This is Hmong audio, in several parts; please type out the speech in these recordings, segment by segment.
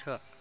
Tshuaj.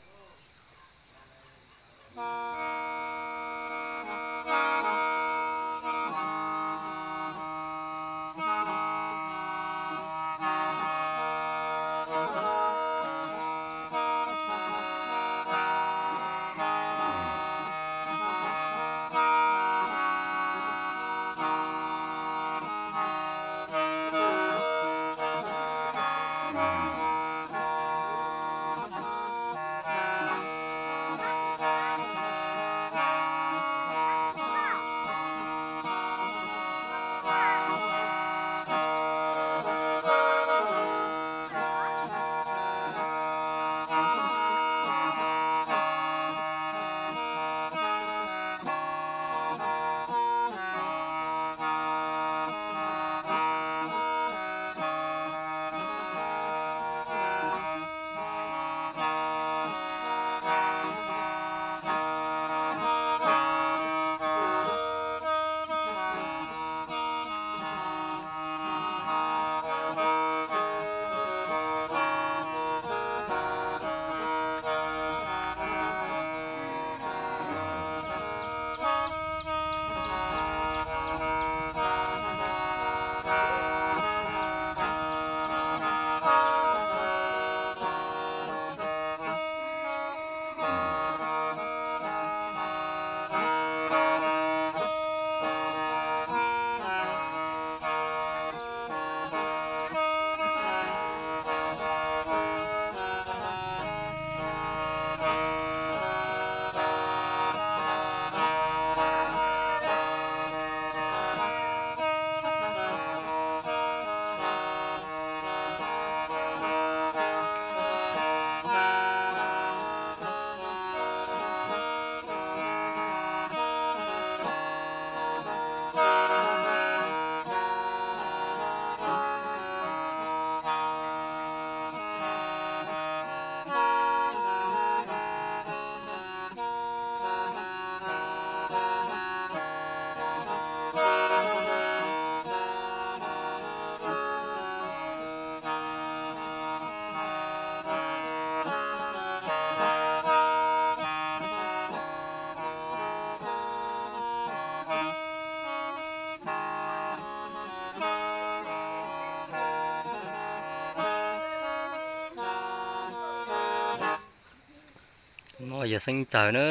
No yog Xeeb Ntxawg na,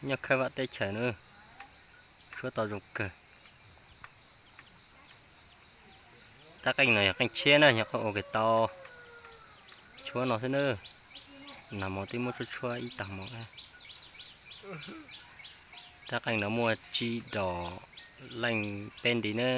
nyob Khab Vaj teb chaws na, tshuab tau zoo kawg. Tab qeej no yog qeej tshiab na, yog qeej ua ke tau. Tshuab no xwb na, nag hmo twb muab tshuab tshuab ib tag hmo. Tab qeej no muaj tsib dos leej peb nti na.